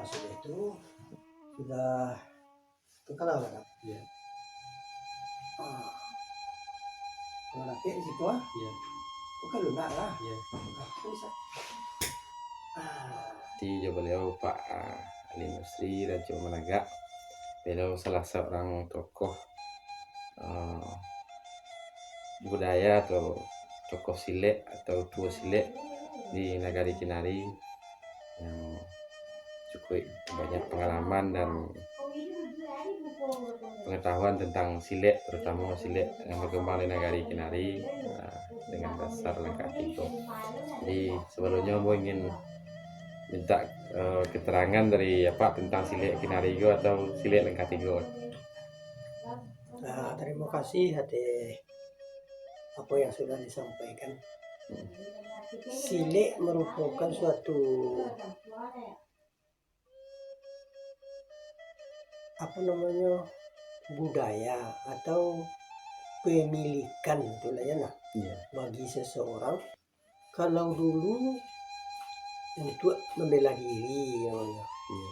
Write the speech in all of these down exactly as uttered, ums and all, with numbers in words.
Sudah itu, sudah tu kalau lah, Kak. Iya. Ah. Kalau dapik di situ, ah. Iya. Bukan lunak lah. Iya. Ah, bisa. Ah. Di jo baliau Pak, ah, Ali Masri Rajo Managak. Baliau salah seorang tokoh, ah, budaya atau tokoh silek atau tuo silek di Nagari Kinari yang cukuik banyak pangalaman dan pangatahuan tantang silek, tarutamo silek yang bakambang di Nagari Kinari, ah, dengan dasar langkah tigo. Jadi, sabalumnyo ambo ingin minta, eh, keterangan dari Apak tantang silek Kinari ko atau silek langkah tigo. Ah, tarimo kasih ateh apo yang sudah disampaikan. Hmm. Silek marupokan suatu, apo namonyo, budaya atau pamilikan tu lah, ya nah. Iya. Bagi seseorang, kalau dulu untuak mambela diri namonyo. Iya.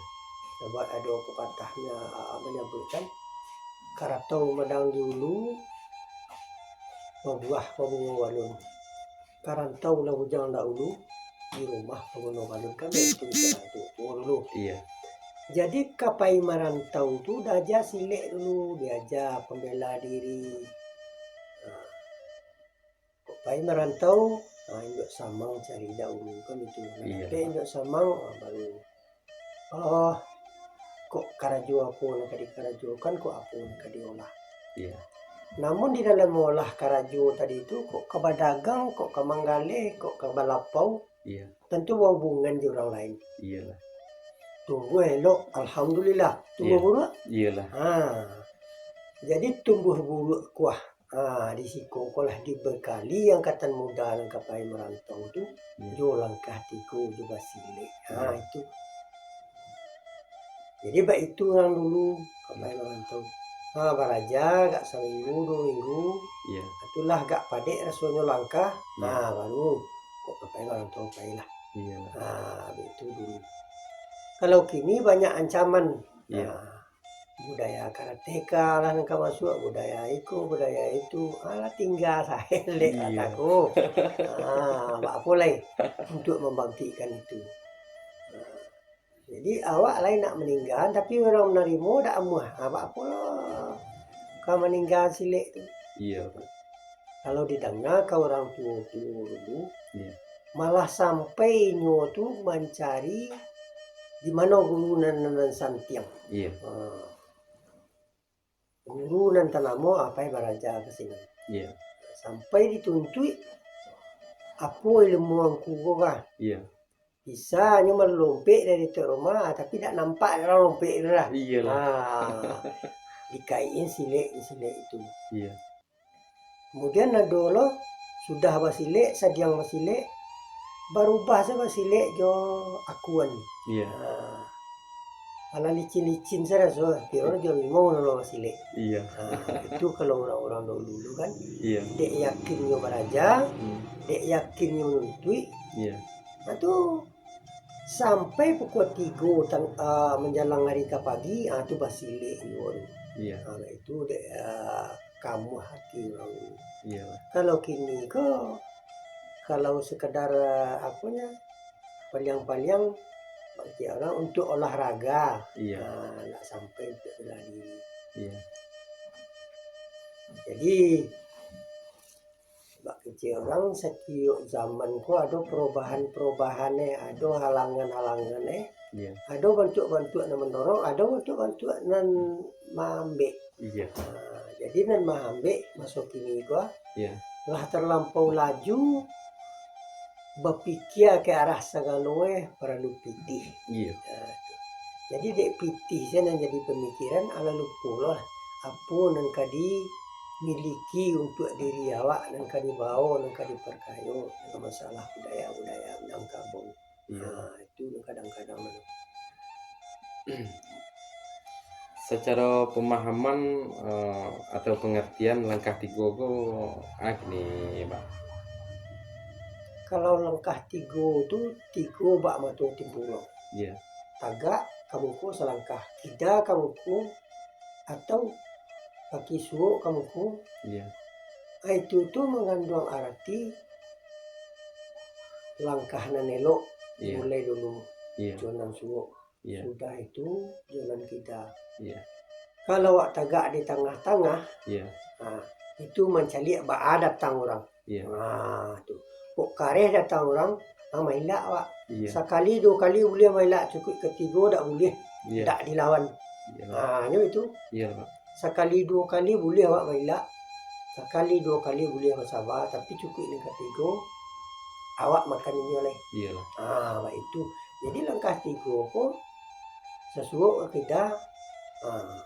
Sabab ado pepatahnyo, ah, manyabuikkan, karatau madang di ulu, babuah babungo balun. Karantau lah bujang dahulu, di rumah paguno balun, kan baitu kito tu, tuo dulu. Iya. Jadi, ka pai marantau tu diaja silek dulu, diaja pambela diri. Nah, kok pai marantau, nah, induak samang cari dahulu, kan itu. Nah, iya. Dapek induak samang, nah, baru Oh, kok karajo apo nan ka dikarajokan, kok apo nan ka diolah. Iya. Namun di dalam maolah karajo tadi tu, kok ka badagang, kok ka manggaleh, kok ka balapau, iya, tantu bahubungan jo urang lain. Iyalah. Tumbuah elok, alhamdulillah. Tumbuah, iya, buruak? Iyalah. Ha. Jadi tumbuah buruak kuah. Ha, di siko ko lah dibekali angkatan muda nan ka pai marantau tu, hmm, jo langkah tigo, jo basilek. Ha, hmm, itu. Jadi, baitu urang dulu ka pai marantau. Ha, baraja agak saminggu, duo minggu. Iya. Itulah agak padek rasonyo langkah. Iya. Ha, baru kok ka pai marantau, pailah. Iyalah. Ha, baitu dulu. Kalau kini banyak ancaman. Iya. Ha. Budaya karateka lah nan ka masuak, budaya iko, budaya itu. Alah, tingga sae lek, iya, kataku. Ah, bak apo lai untuak mambangkikkan itu? Ah, jadi, awak lai nak maningga, tapi urang manarimo dak amuah. Ah, bak apo lah ka maningga silek tu? Iya. Kalau didanga ka urang tuo-tuo dulu, iya, malah sampai inyo tu mancari di mano guru nan, nan, nan santiang. Iya. Ha. Guru nan tanamo apai baraja ka sinan. Iya. Sampai dituntuik, apo ilmu angku ko kah? Iya. Bisa nyo malompek dari tuak rumah, tapi dak nampak dalam lompek tu lah. Iyalah. Ha. Dikaikin silek, silek itu. Iya. Kemudian ado lo, sudah basilek, sadiang basilek, barubah se basilek jo akuan. Iya. Ha. Alah licin-licin se raso, kiro jo limau lo basilek. Iya. Ha, itu kalau urang-urang dahulu tu kan. Iya. Dek yakin nyo baraja, hmm, dek yakin nyo manuntuik. Iya. Ha, tu sampai pukul tigo tang-, ah, manjalang ari ka pagi, ah, tu basilek juo tu. Iya. Ah, itu dek, ah, kamuah ati urang. Iya. Kalau kini ko, kalau sekadar, ah, apo nyo, paliang-paliang, bagi urang untuk olahraga. Iya. Ah, ndak sampai untuk bela diri. Iya. Jadi, bak kecek urang, satiok zaman ko ado perubahan-perubahan, eh, ado halangan-halangan, eh. Iya. Ado bantuak-bantuak nan mandorong, ado bantuak-bantuak nan maambek. Iya. Ha, jadi nan maambek maso kini ko, ah, iya, lah talampau laju, bapikia ka arah sagalo, eh, paralu pitih. Iya. Ha, tu. Jadi, dek pitih se nan jadi pamikiran, alah lupo lo lah apo nan ka dimiliki untuak diri awak, nan ka dibawo, nan ka diparkayo dalam masalah budaya-budaya Minangkabau. Iya. Ha, itu nan kadang-kadang mano. Sacaro pemahaman, eh, atau pengertian langkah tigo ko, ah, kini, Pak. Kalau langkah tigo tu, tigo bak mato timpulo. Iya. Tagak, ka muko salangkah, kida ka muko, atau kaki suok ka muko. Iya. Ah, itu tu manganduang arati langkah nan elok, iya, mulai dulu, iya, jo nan suok. Iya. Sudah itu, jo nan kida. Iya. Kalau awak tagak di tangah-tangah, iya, ha, itu mancaliak baa datang urang. Iya. Ha, tu. Kok kareh datang urang, ha, mailak awak. Iya. Sakali, duo kali buliah mailak, cukuik katigo dak buliah, iya, dak dilawan. Iya. Ha, nyo itu. Iya, Pak. Sakali duo kali buliah awak mailak, sakali duo kali buliah basaba, tapi cukuik nan katigo, awak makan inyo lai. Iyolah. Ah, baitu. Jadi langkah tigo ko, sasuok ka kida, ah,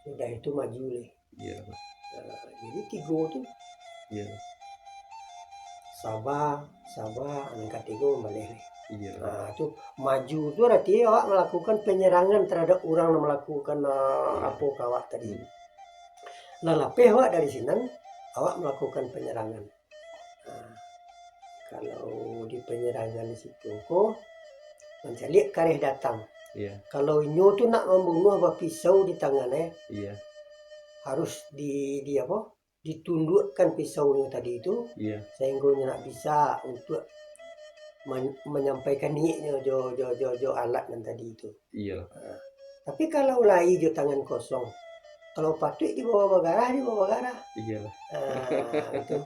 sudah itu maju lai. Iyolah. Ah, jadi tigo tu, iyolah, saba, saba, nan katigo mambaleh lai. Iyolah. Ah, tu maju tu arati awak malakukan panyarangan tarhadap urang nan malakukan, ah, apo ka awak tadi. Hmm. Lah lapeh awak dari sinan, awak malakukan panyarangan. Nah, kalau di panyarangan di situ ko, mancaliak kareh datang. Iya. Kalau inyo tu nak mambunuah bapisau di tangan, eh, iya, harus di, di apo? Ditundukkan pisaunyo tadi tu, iya, sahinggo inyo nak bisa untuak man-, manyampaikan niyeknyo jo, jo, jo, jo alat nan tadi tu. Iyolah. Ha. Tapi kalau lai jo tangan kosong, kalau patuik dibawa bagarah, dibawa bagarah. Iyolah. Ha, itu.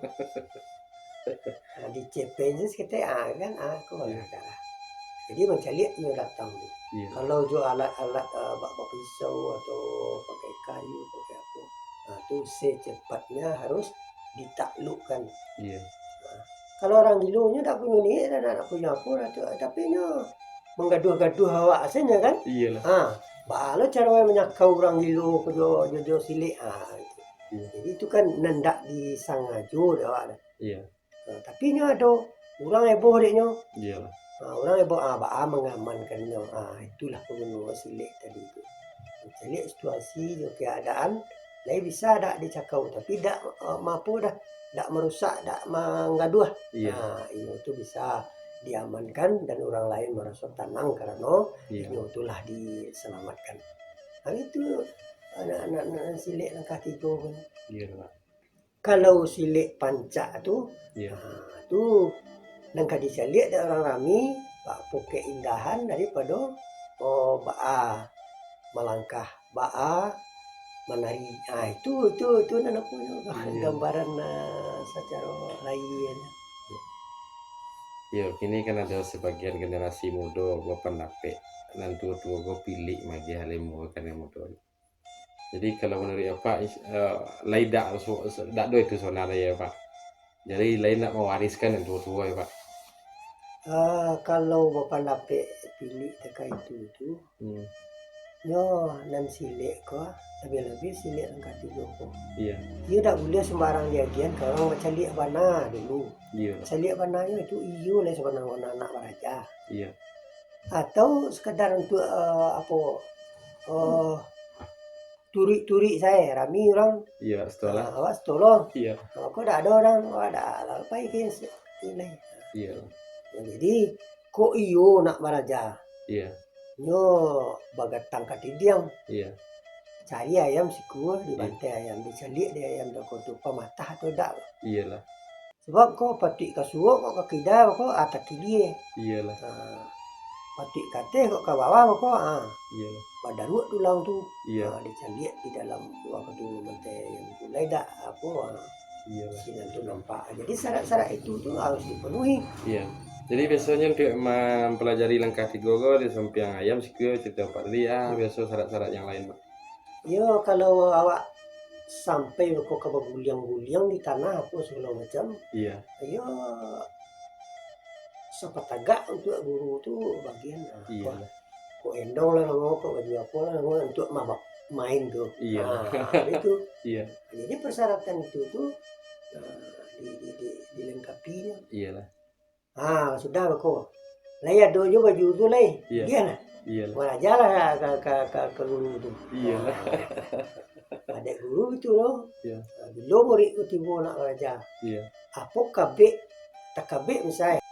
Ha, dicepeng se saketek, ha, kan, ha, ko, iya, bagarah. Jadi mancaliak inyo datang tu. Iya. Kalau jo alat-alat, eh, bak, bak pisau atau pakai kayu, pakai apo, ha, tu secepatnya harus ditaklukkan. Iya. Ha. Kalau urang gilo, nyo dak punyo niyek, dak, dak punyo apo dah tu, tapi nyo manggaduah-gaduah awak asinyo kan? Iyolah. Ha, baa lo caro manyakau urang gilo ko jo, jo, jo silek. Ha, itu. Iya. Jadi itu kan nan dak disangajo dek awak dah. Iya. Ha, tapi nyo ado urang heboh dek nyo. Iyolah. Ha, urang heboh, ah, baa mangamankan nyo. Ah, itulah paguno silek tadi tu. Mancaliak situasi jo keadaan, lai bisa dak dicakau, tapi dak, eh, maapo dah, dak marusak, dak manggaduah. Iya. Ha, inyo tu bisa diamankan dan urang lain maraso tanang karano, iya, inyo tu lah disalamatkan. Ha, itu anak-anak, anak silek langkah tigo ko. Iya, Pak. Kalau silek pancak tu, iya, ha, tu nan ka dicaliak dek urang rami, baa keindahan daripado, oh, baa malangkah, baa manari. Ah, itu, itu, itu nan apo nyo, iya, gambaran, ah, sacaro lain. Yo, kini kan ado sabagian generasi mudo bapandapek, nan tuo-tuo ko pilik magiah ilmu ka nan mudo. Jadi, kalau manuruik Apak, is-, eh, lai dak su-, su-, dak do itu sabananyo, Pak. Jadi, lai nak mawariskan yang tuo-tuo, yo, Pak. Ah, kalau bapandapek pilik takah itu tu, hmm, nyo nan silek ko, labiah-labiah silek langkah tigo ko. Iya. Iyo dak buliah sumbarang diagiahan ka urang, bacaliak bana dulu. Iya. Caliak bananyo itu iyo lai sabananyo anak baraja. Iya. Atau sekadar untuk, eh, apo, eh, turuik-turuik sae, rami urang. Iya, setelah. Ah, awak setelah. Iya. Ah, kok dak ado urang, awak dak lah pai ke se-, ini. Iya. Nah, jadi, kok iyo nak baraja? Iya. Nyo bagatang ka didiang. Iya. Cari ayam sikua, iya, dibantai ayam, dicaliak dek ayam tu, kok tu pamatah atau dak. Iyalah. Sabab ko patuik ka suok, kok ka kida, kok, ah, takidia. Iyalah. Ha. Patuik ka ateh, kok ka bawah, kok, ah. Iyalah. Badaruak tulang tu. Iya. Ha, dicaliak di dalam wakatu mantai yang tu. Lai dak, apo, ah. Iyalah. Sinan tu nampak. Jadi, syarat-syarat itu tu harus dipenuhi. Iya. Jadi, biasonyo untuak mampalajari langkah tigo ko, di sampiang ayam sikua, carito Pak tadi, ah, biaso syarat-syarat yang lain, Pak. Yo, kalau awak sampai beko ka baguliang-guliang di tanah, apo sagalo macam, iya, yo, sapatagak untuak guru tu bagian, ah, iya, wah, kok endong lah namo, kok baju apo lah namo, untuak ma-, main tu. Iya. Ah, itu. Iya. Jadi, persyaratan itu tu, ah, di, di, di, dilengkapinyo. Iyalah. Ha, sudah beko. Lai ado jo baju tu lai. Iya. Dialah. Iyalah. Barajalah ka, ka, ka, ka guru tu. Iyalah. Ha. Adaik guru gitu lo. Iya. Ha, bilo murid tu tibo nak baraja. Iya. Apo kabek, takabek misal.